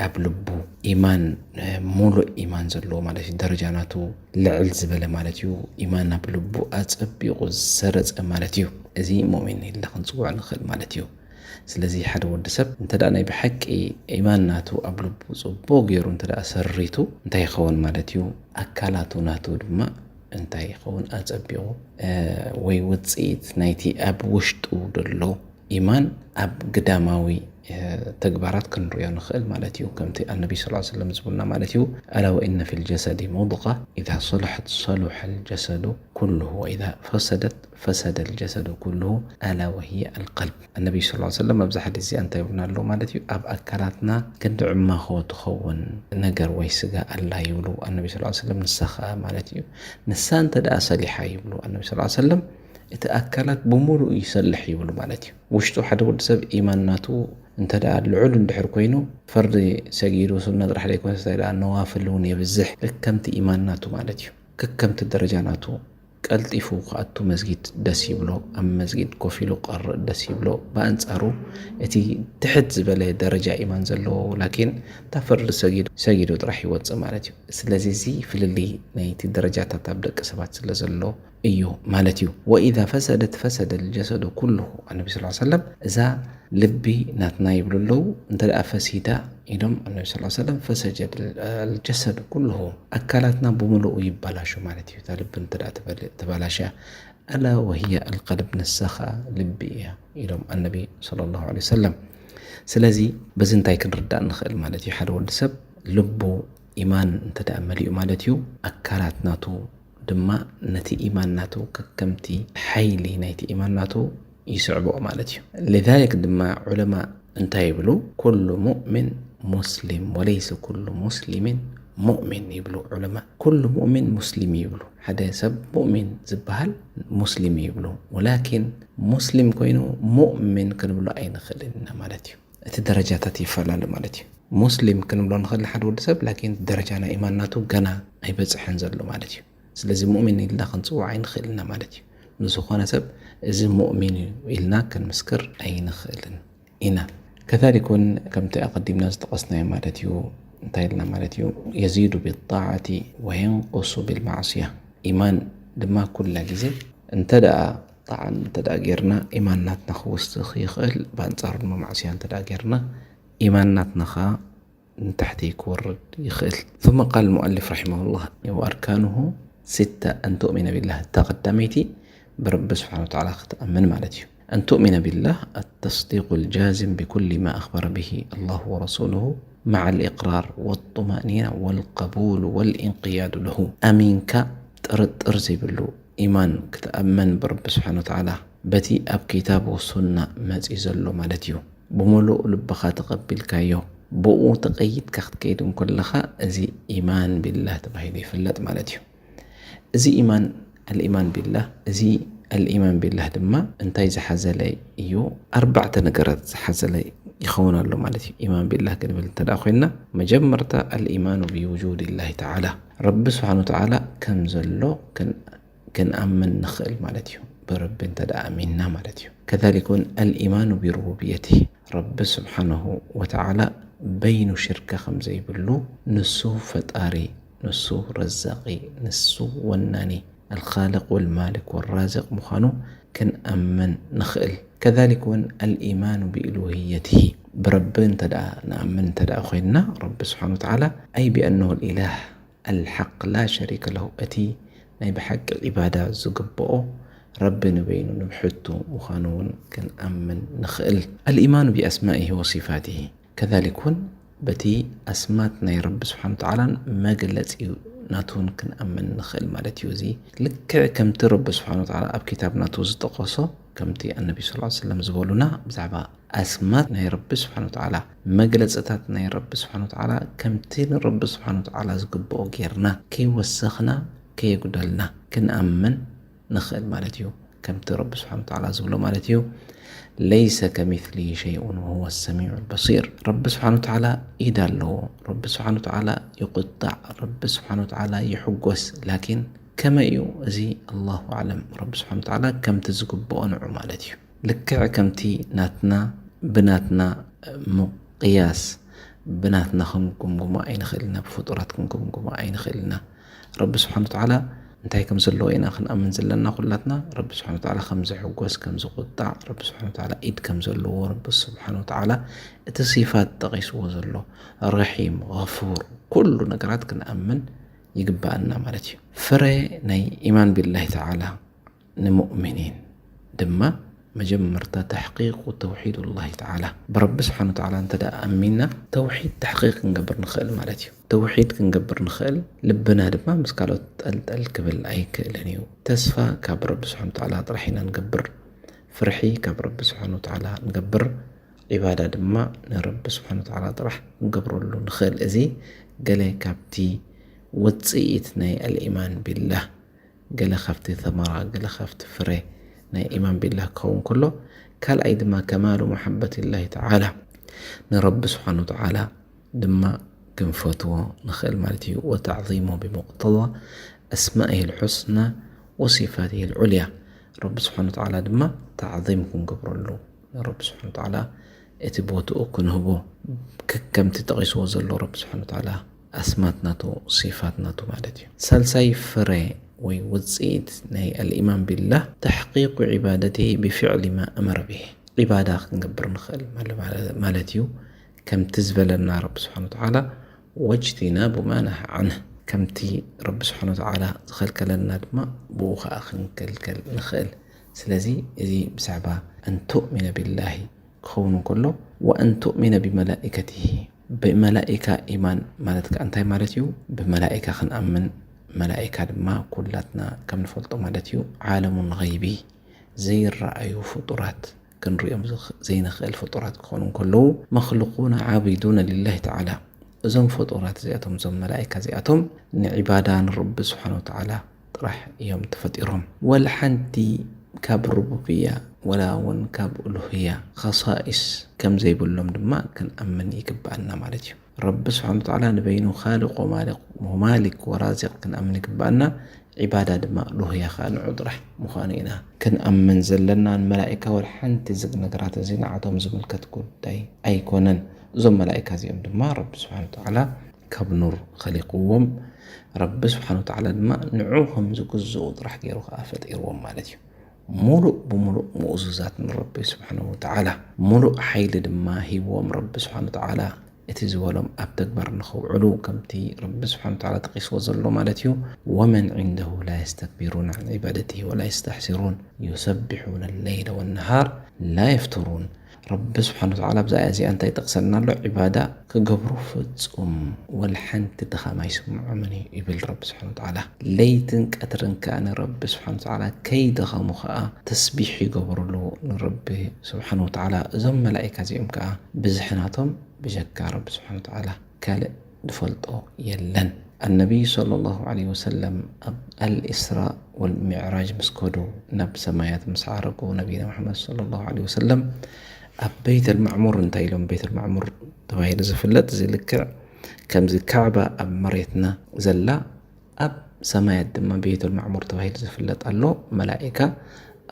ኣብ ልቡ ኢማን፣ እ፣ ሙሉእ ኢማን ዘለዎ ማለት እዩ። ደረጃ ናቱ ልዕል ዝበለ ማለት እዩ። ኢማን ኣብ ልቡ ኣጸቢቑ ዝሰረጸ ማለት እዩ። እዚ ሙእሚን ኢልና ክንጽውዖ ንኽእል ማለት እዩ። ስለዚ ሓደ ወዲ ሰብ እንተ ደኣ ናይ ብሓቂ ኢማን ናቱ ኣብ ልቡ ጽቡቕ ገይሩ እንተ ደኣ ሰሪቱ እንታይ ይኸውን ማለት እዩ? ኣካላቱ ናቱ ድማ እንታይ ይኸውን? ኣጸቢቑ፣ እ፣ ወይ ውጽኢት ናይቲ ኣብ ውሽጡ ዘሎ ኢማን ኣብ ግዳማዊ፣ እ፣ ተግባራት ክንርእዮ ንኽእል ማለት እዩ። ከምቲ ኣነቢ ሰለላሁ ዐለይሂ ወሰለም ዝብሉና ማለት እዩ፣ ኣላ ወኢነ ፊል ጀሰዲ ሙድቃ፣ ኢዛ ሰሉሐት ሰሉሐል ጀሰዱ ኩሉሁ፣ ወኢዛ ፈሰደት ፈሰደል ጀሰዱ ኩሉሁ፣ ኣላ ወሂየ ኣልቀልብ። ኣነቢ ሰለላሁ ዐለይሂ ወሰለም ኣብዚ ሓዲስ እዚኣ እንታይ ይብሉና ኣለዉ ማለት እዩ? ኣብ ኣካላትና ክንዲ ዕማኾ ትኸውን ነገር ወይ ስጋ ኣላ ይብሉ ኣነቢ ሰለላሁ ዐለይሂ ወሰለም። ንሳ ኸኣ ማለት እዩ፣ ንሳ እንተ ደኣ ሰሊሓ ይብሉ ኣነቢ ሰለላሁ ዐለይሂ ወሰለም፣ እቲ ኣካላት ብምሉእ ይሰልሕ ይብሉ ማለት እዩ። ውሽጡ ሓደ ወዲ ሰብ ኢማን ናቱ እንተ ደኣ ልዑል እንድሕር ኮይኑ፣ ፈርዲ ሰጊዱ ሱና ጥራሕ ዘይኮነስ እንታይ ደኣ ነዋፍል እውን የብዝሕ፣ ከከምቲ ኢማን ናቱ ማለት እዩ። ከከምቲ ደረጃ ናቱ ቀልጢፉ ክኣቱ መስጊድ ደስ ይብሎ፣ ኣብ መስጊድ ኮፍ ኢሉ ክቐርእ ደስ ይብሎ። ብኣንጻሩ እቲ ትሕት ዝበለ ደረጃ ኢማን ዘለዎ ላኪን እታ ፈርዲ ሰጊዱ ሰጊዱ ጥራሕ ይወጽእ ማለት እዩ። ስለዚ እዚ ፍልልይ ናይቲ ደረጃታት ኣብ ደቂ ሰባት ስለ ዘሎ እዩ ማለት እዩ። ወኢዛ ፈሰደት ፈሰደ ልጀሰዱ ኩልሁ። ኣነቢ ስ ሰለም እዛ ልቢ ናትና ይብሉ ኣለዉ፣ እንተ ደኣ ፈሲዳ ኢሎም ኣነቢ ስ ሰለም ፈሰጀድ ልጀሰዱ ኩልሁ፣ ኣካላትና ብምሉኡ ይባላሹ ማለት እዩ። እታ ልቢ እንተ ደኣ ተበል- ተባላሽያ፣ ኣላ ወህየ ኣልቀልብ፣ ንሳ ኸኣ ልቢ እያ ኢሎም ኣነቢ ሰለላሁ ዐለይሂ ወሰለም። ስለዚ በዚ እንታይ ክንርዳእ ንኽእል ማለት እዩ? ሓደ ወዲ ሰብ ልቡ ኢማን እንተ ደኣ መሊኡ ማለት እዩ፣ ኣካላት ናቱ ድማ ነቲ ኢማን ናቱ ከከምቲ ሓይሊ ናይቲ ኢማን ናቱ ይስዕብኦ ማለት እዩ። لذلك ድማ ዑለማ እንታይ ይብሉ? ኩሉ ሙእሚን ሙስሊም ወለይሰ ኩሉ ሙስሊሚን ሙእሚን ይብሉ ዑለማ። ኩሉ ሙእሚን ሙስሊም ይብሉ። ሓደ ሰብ ሙእሚን ዝበሃል ሙስሊም ይብሉ። ወላኪን ሙስሊም ኮይኑ ሙእሚን ክንብሎ ኣይንኽእልን ኢና ማለት እዩ። እቲ ደረጃታት ይፈላለ ማለት እዩ። ሙስሊም ክንብሎ ንኽእል ሓደ ወዲ ሰብ፣ ላኪን ደረጃ ናይ ኢማን ናቱ ገና ኣይበጽሐን ዘሎ ማለት እዩ። ስለዚ ሙእሚን ኢልና ክንጽውዖ ኣይንኽእል ኢና ማለት እዩ። ንዝኾነ ሰብ እዚ ሙእሚን እዩ ኢልና ክንምስክር ኣይንኽእልን ኢና። ከዛሊክ እውን ከምቲ ኣቐዲምና ዝጠቐስናዮ ማለት እዩ። እንታይ ኢልና ማለት እዩ? የዚዱ ቢጣዓቲ ወየንቁሱ ቢልማዕስያ። ኢማን ድማ ኩላ ግዜ እንተ ደኣ ጣዕን እንተ ደኣ ጌርና ኢማን ናትና ክውስኽ ይኽእል። ብኣንጻሩ ድማ ማዕስያ እንተ ደኣ ጌርና ኢማን ናትና ኸኣ ንታሕቲ ክወርድ ይኽእል። ثم قال المؤلف رحمه الله: وأركانه ستة أن تؤمن بالله። እታ ቀዳመይቲ ብረቢ ስብሓነ ወተዓላ ክትኣምን ማለት እዩ። أن تؤمن بالله التصديق الجازم بكل ما أخبر به الله ورسوله مع الإقرار والطمأنينة والقبول والانقياد له። ኣሚንካ ጥርጥር ዘይብሉ ኢማን ክትኣመን ብረቢ ስብሓነ ወተዓላ በቲ ኣብ ኪታብ ወሱና መጺ ዘሎ ማለት እዩ። ብምሉእ ልብኻ ተቐቢልካዮ፣ ብኡ ተቐይድካ ክትከይድ እንከለኻ፣ እዚ ኢማን ቢላህ ተባሂሉ ይፍለጥ ማለት እዩ። እዚ ኢማን፣ ኣልኢማን ቢላህ፣ እዚ ኣልኢማን ቢላህ ድማ እንታይ ዝሓዘለ እዩ? ኣርባዕተ ነገራት ዝሓዘለ ይኸውን ኣሎ ማለት እዩ። ኢማን ቢላህ ክንብል እንተ ደኣ ኮይንና፣ መጀመርታ ኣልኢማኑ ብውጁድ ላሂ ተዓላ፣ ረቢ ስብሓነ ወተዓላ ከም ዘሎ ክን- ክንኣምን ንኽእል ማለት እዩ። ብረቢ እንተ ደኣ ኣሚንና ማለት እዩ። ከዛሊክ እውን ኣልኢማኑ ቢሩቡብየትህ፣ ረቢ ስብሓነሁ ወተዓላ በይኑ ሽርካ ከም ዘይብሉ፣ ንሱ ፈጣሪ፣ ንሱ ረዛቂ፣ ንሱ ወናኒ፣ ኣልኻልቅ ወልማሊክ ወራዚቅ ምዃኑ ክንኣምን ንኽእል። ከዛሊክ እውን ኣልኢማኑ ብኢሉህየትሂ፣ ብረቢ እንተ ደኣ ንኣምን እንተ ደኣ ኮይንና፣ ረቢ ስብሓነ ወተዓላ፣ ኣይ ቢኣነሁ ልኢላህ ኣልሓቅ ላ ሸሪከ ለሁ፣ እቲ ናይ ብሓቂ ዒባዳ ዝግብኦ ረቢ ንበይኑ ንብሕቱ ምዃኑ እውን ክንኣምን ንኽእል። ኣልኢማኑ ቢኣስማኢሂ ወሲፋቲሂ፣ ከዛሊክ እውን በቲ ኣስማት ናይ ረቢ ስብሓነ ወተዓላን መግለጺ ናቱን ክንኣምን ንኽእል ማለት እዩ። እዚ ልክዕ ከምቲ ረቢ ስብሓነ ወተዓላ ኣብ ኪታብ ናቱ ዝጠቐሶ፣ ከምቲ ኣነቢ ሰለላሁ ዐለይሂ ወሰለም ዝበሉና ብዛዕባ ኣስማት ናይ ረቢ ስብሓነ ወተዓላ፣ መግለጽታት ናይ ረቢ ስብሓነ ወተዓላ ከምቲ ንረቢ ስብሓነ ወተዓላ ዝግብኦ ጌርና ከይወሰኽና ከየጉደልና ክንኣምን ንኽእል ማለት እዩ። ከምቲ ረቢ ስብሓነ ወተዓላ ዝብሎ ማለት እዩ፣ ለይሰ ከሚስሊሂ ሸይኡን ወሁወ ሰሚዑል በሲር። ረቢ ስብሓነ ወተዓላ ኢድ ኣለዎ። ረቢ ስብሓነ ወተዓላ ይቁጣዕ። ረቢ ስብሓነ ወተዓላ ይሕጎስ። ላኪን ከመይ እዩ? እዚ ኣላሁ ኣዕለም። ረቢ ስብሓነ ወተዓላ ከምቲ ዝግብኦ ንዑ ማለት እዩ። ልክዕ ከምቲ ናትና ብናትና ምቕያስ ብናትና ክንግምግሞ ኣይንኽእል ኢና፣ ብፍጡራት ክንግምግሞ ኣይንኽእል ኢና። ረቢ ስብሓነ ወተዓላ እንታይ ከም ዘለዎ ኢና ክንኣምን ዘለና ኩላትና። ረቢ ስብሓነ ወተዓላ ከም ዝሕጎስ፣ ከም ዝቁጣዕ፣ ረቢ ስብሓነ ወተዓላ ኢድ ከም ዘለዎ፣ ረቢ ስብሓነ ወተዓላ እቲ ሲፋት ጠቒስዎ ዘሎ ረሒም፣ ገፉር፣ ኩሉ ነገራት ክንኣምን ይግበኣና ማለት እዩ። ፍረ ናይ ኢማን ቢላሂ ተዓላ ንሙእሚኒን ድማ መጀመርታ ተሕቂቁ ተውሒዱላሂ ተዓላ። ብረቢ ስብሓነ ወተዓላ እንተ ደኣ ኣሚንና፣ ተውሒድ ተሕቂቅ ክንገብር ንኽእል ማለት እዩ። ተውሒድ ክንገብር ንኽእል፣ ልብና ድማ ምስ ካልኦት ጠልጠል ክብል ኣይክእልን እዩ። ተስፋ ካብ ረቢ ስብሓነ ወተዓላ ጥራሕ ኢና ንገብር። ፍርሒ ካብ ረቢ ስብሓነ ወተዓላ ንገብር። ዒባዳ ድማ ንረቢ ስብሓነ ወተዓላ ጥራሕ ክንገብረሉ ንኽእል። እዚ ገለ ካብቲ ውጽኢት ናይ ኣልኢማን ቢላህ፣ ገለ ካብቲ ተመራ፣ ገለ ካብቲ ፍረ ናይ ኢማን ቢላህ ክኸውን ከሎ፣ ካልኣይ ድማ ከማሉ መሓበት ላሂ ተዓላ፣ ንረቢ ስብሓን ወተዓላ ድማ ክንፈትዎ ንኽእል ማለት እዩ። ወተዕዚሙ ብሙቅተዳ ኣስማኢሂ ልሑስና ወሲፋቲሂ ልዑልያ፣ ረቢ ስብሓን ወተዓላ ድማ ተዕዚም ክንገብረሉ፣ ንረቢ ስብሓን ወተዓላ እቲ ቦትኡ ክንህቦ፣ ከከምቲ ጠቒስዎ ዘሎ ረቢ ስብሓን ወተዓላ ኣስማት ናቱ፣ ሲፋት ናቱ ማለት እዩ። ሳልሳይ ፍረ ወይ ውፅኢት ናይ ኣልኢማን ቢላህ ተሕቂቁ ዒባደትሂ ብፍዕሊ ማ ኣመረ ብሂ፣ ዒባዳ ክንገብር ንኽእል ማለ-፣ ማለ-፣ ማለት እዩ። ከምቲ ዝበለና ረቢ ስብሓን ወተዓላ ወጅቲናቡ ማ ነሃ ዓንህ፣ ከምቲ ረቢ ስብሓን ወተዓላ ዝኸልከለና ድማ ብኡ ኸዓ ክንከልከል ንኽእል። ስለዚ እዚ ብዛዕባ ኣን ቱእሚነ ቢላሂ ክኸውን እንከሎ፣ ወኣን ቱእሚነ ብመላኢከቲሂ፣ ብመላኢካ ኢማን ማለት ከኣ እንታይ ማለት እዩ? ብመላኢካ ክንኣምን፣ መላኢካ ድማ ኩላትና ከም ንፈልጦ ማለት እዩ፣ ዓለሙን ገይቢ፣ ዘይረኣዩ ፍጡራት፣ ክንሪኦም ዝኽ-፣ ዘይንኽእል ፍጡራት ክኾኑ እንከለዉ፣ መኽሉቁን ዓቢዱን ሊላሂ ተዓላ። እዞም ፍጡራት እዚኣቶም፣ እዞም መላኢካ እዚኣቶም ንዒባዳ ንረቢ ስብሓን ወተዓላ ጥራሕ እዮም ተፈጢሮም። ወላ ሓንቲ ካብ ሩቡብያ ወላ እውን ካብ ኡሉህያ ኸሳኢስ ከም ዘይብሎም ድማ ክንኣምን ይግብኣና ማለት እዩ። ረቢ ስብሓን ወተዓላ ንበይኑ ኻልቕ ወማሊክ፣ ወማሊክ ወራዚቕ ክንኣምን ይግብኣና። ዒባዳ ድማ ኡሉህያ ኸዓ ንዑ ጥራሕ ምዃኑ ኢና ክንኣምን ዘለና። ንመላኢካ ወላ ሓንቲ እዚ ነገራት እዚ ንዓቶም ዝምልከት ጉዳይ ኣይኮነን። እዞም መላኢካ እዚኦም ድማ ረቢ ስብሓን ወተዓላ ካብ ኑር ኸሊቅዎም፣ ረቢ ስብሓን ወተዓላ ድማ ንዑ ከም ዝግዝኡ ጥራሕ ገይሩ ኸዓ ፈጢርዎም ማለት እዩ። ሙሉእ ብሙሉእ ምኡዙዛት ንረቢ ስብሓን ወተዓላ፣ ሙሉእ ሓይሊ ድማ ሂብዎም ረቢ ስብሓን ወተዓላ፣ እቲ ዝበሎም ኣብ ተግባር ንኸውዕሉ፣ ከምቲ ረቢ ስብሓን ወተዓላ ጠቒስዎ ዘሎ ማለት እዩ። ወመን ዒንደሁ ላ የስተክቢሩን ዓን ዒባደትሂ ወላ የስተሕሲሩን፣ ዩሰቢሑነ ለይለ ወነሃር ላ የፍቱሩን። ረቢ ስብሓን ወተዓላ ኣብዛ ኣያ እዚኣ እንታይ ይጠቕሰልና ኣሎ? ዒባዳ ክገብሩ ፍጹም ወላ ሓንቲ ድኻም ኣይስምዖምን እዩ ይብል ረቢ ስብሓን ወተዓላ። ለይትን ቀትርን ከኣ ንረቢ ስብሓን ወተዓላ ከይደኸሙ ከኣ ተስቢሕ ይገብሩሉ ንረቢ ስብሓን ወተዓላ። እዞም መላኢካ እዚኦም ከኣ ብዝሒ ናቶም ብጀካ ረቢ ስብሓን ወተዓላ ካልእ ዝፈልጦ የለን። ኣነቢይ ሰለላሁ ዐለይሂ ወሰለም ኣብ ኣልኢስራእ ወልሚዕራጅ ምስ ከዱ፣ ናብ ሰማያት ምስ ዓረጉ፣ ነቢና ሙሐመድ ሰለላሁ ዐለይሂ ወሰለም ኣብ በይተል ማዕሙር እንታይ ኢሎም? በይተል ማዕሙር ተባሂሉ ዝፍለጥ፣ እዚ ልክዕ ከምዚ ካዕባ ኣብ መሬትና ዘላ፣ ኣብ ሰማያት ድማ በይተል ማዕሙር ተባሂሉ ዝፍለጥ ኣሎ። መላኢካ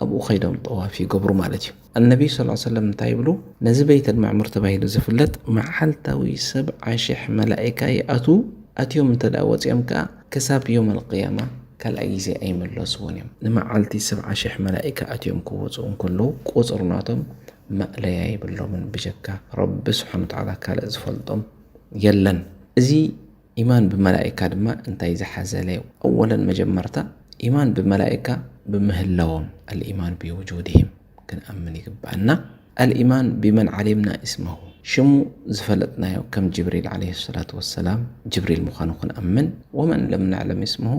ኣብኡ ኸይዶም ጠዋፍ ይገብሩ ማለት እዩ። ኣነቢይ ሰለላሁ ዐለይሂ ወሰለም እንታይ ይብሉ? ነዚ በይተል ማዕሙር ተባሂሉ ዝፍለጥ መዓልታዊ ሰብዓ ሽሕ መላኢካ ይኣትዉ። ኣትዮም እንተ ደኣ ወጺኦም ከኣ ክሳብ ዮም ኣልቅያማ ካልኣይ ግዜ ኣይምለስዎን እዮም። ንመዓልቲ ሰብዓ ሽሕ መላኢካ ኣትዮም ክወጹ እንከለዉ፣ ቁጽሪ ናቶም ማእለያ የብሎምን፣ ብጀካ ረቢ ስብሓን ወተዓላ ካልእ ዝፈልጦም የለን። እዚ ኢማን ብመላኢካ ድማ እንታይ ዝሓዘለ እዩ? ኣወለን መጀመርታ ኢማን ብመላኢካ ብምህላዎም፣ ኣልኢማን ብውጁድሂም ክንኣምን ይግብኣና። ኣልኢማን ብመን ዓሊምና እስመሁ፣ ሽሙ ዝፈለጥናዮ ከም ጅብሪል ዓለይሂ ሰላቱ ወሰላም ጅብሪል ምዃኑ ክንኣምን። ወመን ለም ነዕለም እስመሁ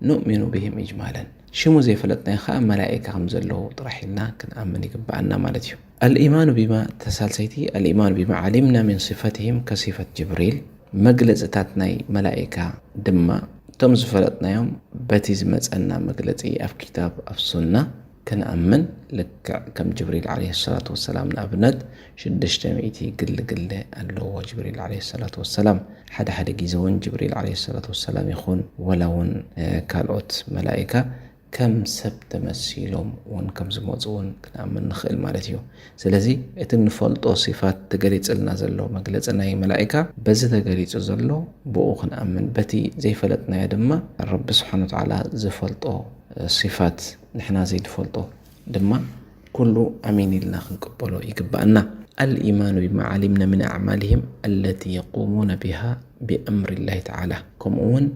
ኑእሚኑ ብሂም ኢጅማለን። ሽሙ ዘይፈለጥናዮ ኸዓ መላኢካ ከም ዘለዉ ጥራሕ ኢልና ክንኣምን ይግብኣና ማለት እዩ። ኣልኢማኑ ቢማ፣ ተሳልሰይቲ፣ ኣልኢማኑ ቢማ ዓሊምና ሚን ሲፈትሂም ከሲፈት ጅብሪል፣ መግለጽታት ናይ መላኢካ ድማ እቶም ዝፈለጥናዮም በቲ ዝመጸና መግለጺ ኣብ ኪታብ ኣብ ሱና ክንኣምን፣ ልክዕ ከም ጅብሪል ዓለይሂ ሰላቱ ወሰላም። ንኣብነት ሽዱሽተ ሚእቲ ግሊ ግሊ ኣለዎ ጅብሪል ዓለይሂ ሰላቱ ወሰላም። ሓደ ሓደ ግዜ እውን ጅብሪል ዓለይሂ ሰላቱ ወሰላም ይኹን ወላ እውን፣ እ፣ ካልኦት መላኢካ ከም ሰብ ተመሲሎም እውን ከም ዝመጹ እውን ክንኣምን ንኽእል ማለት እዩ። ስለዚ እቲ ንፈልጦ ሲፋት ተገሊጽልና ዘሎ መግለጺ ናይ መላኢካ በዚ ተገሊጹ ዘሎ ብኡ ክንኣምን፣ በቲ ዘይፈለጥናዮ ድማ ረቢ ስብሓን ወተዓላ ዝፈልጦ፣ እ፣ ሲፋት ንሕና ዘይንፈልጦ ድማ ኩሉ ኣሚን ኢልና ክንቅበሎ ይግብኣና። ኣልኢማኑ ቢማ ዓሊምና ምን ኣዕማልሂም ኣለቲ የቁሙነ ቢሃ ቢኣምሪላሂ ተዓላ። ከምኡ እውን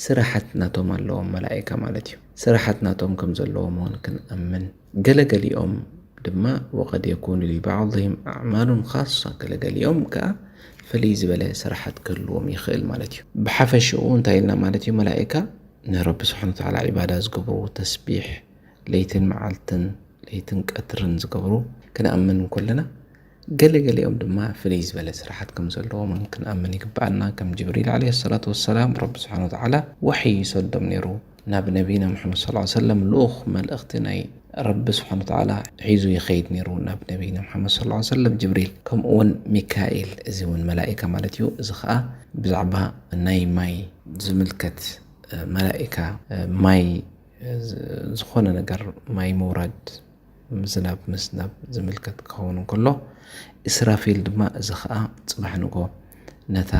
ስራሓት ናቶም ኣለዎም መላኢካ ማለት እዩ። ስራሓት ናቶም ከም ዘለዎም እውን ክንኣምን። ገለገሊኦም ድማ ወቀድ የኩኑ ሊባዕድሂም ኣዕማሉን ኻሳ፣ ገለገሊኦም ከኣ ፍልይ ዝበለ ስራሓት ክህልዎም ይኽእል ማለት እዩ። ብሓፈሽኡ እንታይ ኢልና ማለት እዩ? መላኢካ ንረቢ ስብሓን ወተዓላ ዒባዳ ዝገብሩ፣ ተስቢሕ ለይትን መዓልትን፣ ለይትን ቀትርን ዝገብሩ ክንኣምን እንከለና፣ ገለገሊኦም ድማ ፍልይ ዝበለ ስራሓት ከም ዘለዎም እውን ክንኣምን ይግብኣና። ከም ጅብሪል ዓለይሂ ሰላቱ ወሰላም፣ ረቢ ስብሓን ወተዓላ ወሕይ ይሰዶም ነይሩ ናብ ነቢና ሙሐመድ ሰለላሁ ዐለይሂ ወሰለም፣ ልኡኽ መልእኽቲ ናይ ረቢ ስብሓን ወተዓላ ሒዙ ይኸይድ ነይሩ ናብ ነቢይና ሙሓመድ ሰለላሁ ዐለይሂ ወሰለም ጅብሪል፣ ከምኡ እውን ሚካኤል፣ እዚ እውን መላኢካ ማለት እዩ። እዚ ኸዓ ብዛዕባ ናይ ማይ ዝምልከት፣ እ፣ መላኢካ፣ እ፣ ማይ፣ እ፣ ዝ-፣ ዝኾነ ነገር ማይ ምውራድ፣ ዝናብ ምስናብ ዝምልከት ክኸውን እንከሎ፣ ኢስራፊል ድማ እዚ ኸዓ ጽባሕ ንጎ ነታ፣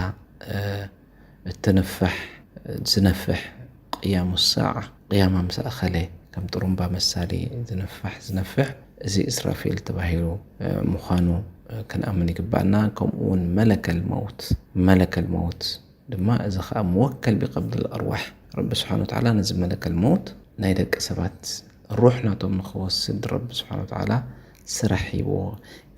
እ፣ እትንፍሕ፣ ዝነፍሕ ቅያሙ ሳዓ፣ ቅያማ ምስ ኣኸለ ከም ጥሩምባ መሳሊ ዝንፋሕ፣ ዝነፍሕ፣ እዚ ኢስራፊል ተባሂሉ፣ እ፣ ምዃኑ፣ እ፣ ክንኣምን ይግባእና። ከምኡ እውን መለከል መውት፣ መለከል መውት ድማ እዚ ኸዓ ሙወከል ቢቀብድል ኣርዋሕ፣ ረቢ ስብሓን ወተዓላ ነዚ መለከል መውት ናይ ደቂ ሰባት ሩሕ ናቶም ንኽወስድ ረቢ ስብሓን ወተዓላ ስራሕ ሂብዎ።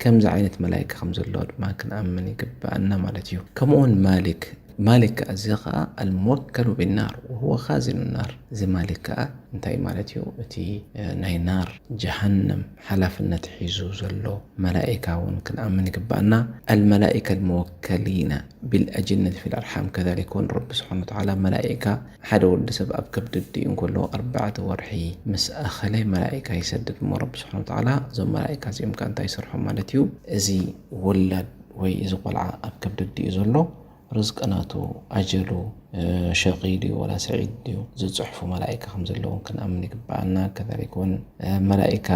ከምዚ ዓይነት መላይካ ከም ዘሎ ድማ ክንኣምን ይግብኣና ማለት እዩ። ከምኡውን ማሊክ፣ ማሊክ እዚ ኸዓ ኣልሙወከሉ ቢናር ወሁወ ኻዚኑ ናር። እዚ ማሊክ ከኣ እንታይ ማለት እዩ? እቲ፣ እ፣ ናይ ናር ጀሃነም ሓላፍነት ሒዙ ዘሎ መላኢካ እውን ክንኣምን ይግብኣና። ኣልመላኢካ ኣልሙወከሊና ቢልኣጅነት ፊል ኣርሓም ከዛሊክ እውን ረቢ ስብሓን ወተዓላ መላኢካ ሓደ ወዲ ሰብ ኣብ ከብዲ ኣዲኡ እንከሎ ኣርባዕተ ወርሒ ምስ ኣኸለ መላኢካ ይሰድድ እሞ ረቢ ስብሓን ወተዓላ እዞም መላኢካ እዚኦም ከኣ እንታይ ይሰርሖም ማለት እዩ? እዚ ወላድ ወይ እዚ ቆልዓ ኣብ ከብዲ ኣዲኡ ዘሎ ርዝቂ ናቱ፣ ኣጀሉ፣ እ፣ ሸቂ ድዩ ወላ ስዒድ ድዩ ዝጽሕፉ መላኢካ ከም ዘለውን ክንኣምን ይግብኣና። ከዛሊክ እውን፣ እ፣ መላኢካ፣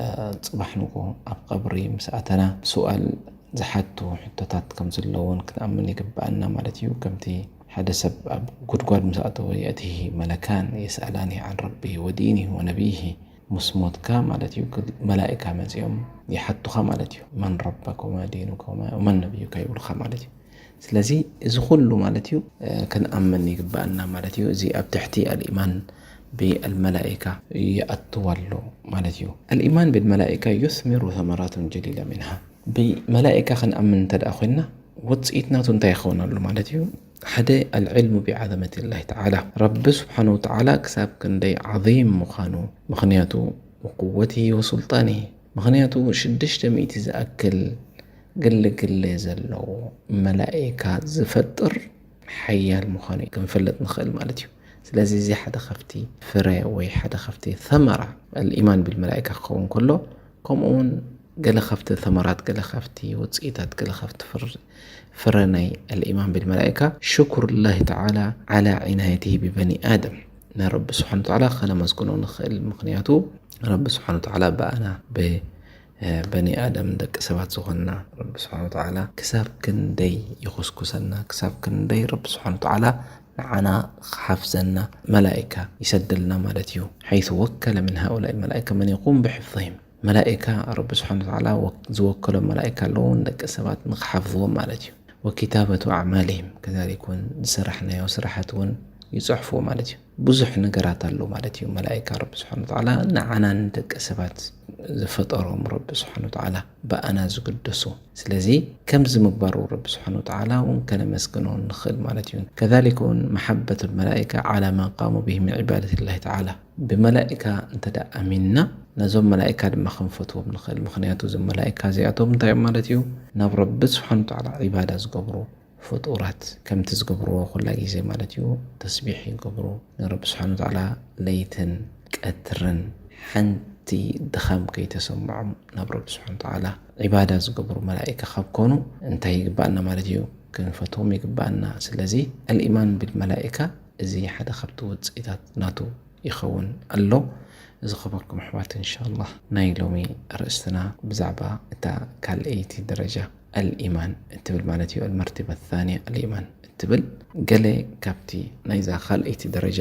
እ፣ ጽባሕ ንግሆ ኣብ ቀብሪ ምስ ኣተና ስዋል ዝሓቱ ሕቶታት ከም ዘለውን ክንኣምን ይግብኣና ማለት እዩ። ከምቲ ሓደ ሰብ ኣብ ጉድጓድ ምስ ኣተወ የእቲሂ መለካን የስኣላኒ ዓን ረቢሂ ወዲኒሂ ወነቢይሂ፣ ምስ ሞትካ ማለት እዩ፣ መላኢካ መጺኦም ይሓቱኻ ማለት እዩ። መን ረበኩማ ዲኑኩማ ወመን ነቢዩካ ይብሉኻ ማለት እዩ። ስለዚ እዚ ኩሉ ማለት እዩ፣ እ፣ ክንኣምን ይግብኣና ማለት እዩ። እዚ ኣብ ትሕቲ ኣልኢማን ብኣልመላኢካ ይኣትው ኣሎ ማለት እዩ። ኣልኢማን ብልመላኢካ ዩስሚሩ ተመራቱን ጀሊላ ሚንሃ። ብመላኢካ ክንኣምን እንተ ደኣ ኮይንና፣ ውጽኢት ናቱ እንታይ ይኸውን ኣሎ ማለት እዩ? ሓደ፣ ኣልዕልሙ ብዓዘመት ላሂ ተዓላ፣ ረቢ ስብሓን ወተዓላ ክሳብ ክንደይ ዓዚም ምዃኑ፣ ምኽንያቱ ወቁወትሂ ወሱልጣንሂ፣ ምኽንያቱ ሽዱሽተ ሚእቲ ዝኣክል ግልግሌ ዘለዎ መላኢካ ዝፈጥር ሓያል ምዃኑ ክንፈልጥ ንኽእል ማለት እዩ። ስለዚ እዚ ሓደ ካብቲ ፍረ ወይ ሓደ ካብቲ ተመራ ኣልኢማን ብልመላኢካ ክኸውን ከሎ፣ ከምኡ እውን ገለ ካብቲ ተመራት፣ ገለ ካብቲ ውፅኢታት፣ ገለ ካብቲ ፍር-፣ ፍረ ናይ ኣልኢማን ብልመላኢካ ሽኩር ላሂ ተዓላ ዓላ ዒናየትሂ ብበኒ ኣደም፣ ንረቢ ስብሓን ወተዓላ ከነመስግኖ ንኽእል። ምኽንያቱ ረቢ ስብሓን ወተዓላ ብኣና ብ-፣ እ፣ በኒ ኣደም ደቂ ሰባት ዝኾንና ረቢ ስብሓን ወተዓላ ክሳብ ክንደይ ይኹስኩሰና፣ ክሳብ ክንደይ ረቢ ስብሓን ወተዓላ ንዓና ክሓፍዘና መላኢካ ይሰደልና ማለት እዩ። ሓይሱ ወከለ ምን ሃኡላይ መላኢካ መን የቁም ብሕፍظሂም። መላኢካ ረቢ ስብሓን ወተዓላ ወክ-፣ ዝወከሎም መላኢካ ኣለዉ ንደቂ ሰባት ንክሓፍዝዎም ማለት እዩ። ወኪታበቱ ኣዕማሊሂም ከዛሊክ እውን ዝሰራሕናዮ ስራሓት እውን ይፅሕፍዎ ማለት እዩ። ብዙሕ ነገራት ኣሎ ማለት እዩ። መላኢካ ረቢ ስብሓን ወተዓላ ንዓና ንደቂ ሰባት ዝፈጠሮም ረቢ ስብሓን ወተዓላ ብኣና ዝግደሱ። ስለዚ ከምዚ ምግባሩ ረቢ ስብሓን ወተዓላ እውን ከነመስግኖ ንኽእል ማለት እዩ። ከዛሊክ እውን መሓበት መላኢካ ዓላ ማ ቃሙ ብሂ ምን ዒባደት ላሂ ተዓላ። ብመላኢካ እንተ ደኣ ኣሚንና፣ ነዞም መላኢካ ድማ ክንፈትዎም ንኽእል። ምኽንያቱ እዞም መላኢካ እዚኣቶም እንታይ እዮም ማለት እዩ? ናብ ረቢ ስብሓን ወተዓላ ዒባዳ ዝገብሩ ፍጡራት፣ ከምቲ ዝገብርዎ ኩላ ግዜ ማለት እዩ፣ ተስቢሕ ይገብሩ። ንረቢ ስብሓን ወተዓላ ለይትን ቀትርን ሓንቲ ድኻም ከይተሰምዖም ናብ ረቢ ስብሓን ወተዓላ ዒባዳ ዝገብሩ መላኢካ ካብ ኮኑ እንታይ ይግባኣና ማለት እዩ? ክንፈትዎም ይግባኣና። ስለዚ ኣልኢማን ብልመላኢካ እዚ ሓደ ካብቲ ውፅኢታት ናቱ ይኸውን ኣሎ። እዚ ኸበርኩም ኣሕዋት፣ እንሻላህ ናይ ሎሚ ኣርእስትና ብዛዕባ እታ ካልኣይቲ ደረጃ ኣልኢማን እትብል ማለት እዩ፣ ኣልመርቲባ ታንያ ኣልኢማን እትብል ገለ ካብቲ ናይዛ ካልኣይቲ ደረጃ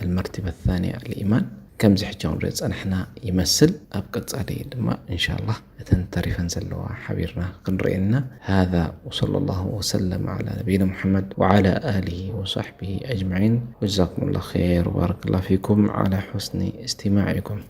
ኣልመርቲባ ታንያ ኣልኢማን ከምዚ ሕጂ ክንሪኦ ዝጸናሕና ይመስል። ኣብ ቀጻሊ ድማ እንሻላህ እተን ተሪፈን ዘለዋ ሓቢርና ክንርእየና። ሃዛ ወሰለ ላሁ ወሰለም ዓላ ነቢይና ሙሐመድ ወዓላ ኣሊሂ ወሳሕቢሂ ኣጅመዒን። ወጀዛኩም ላሁ ኸይር ወባረከ ላሁ ፊኩም ዓላ ሑስኒ እስትማዒኩም።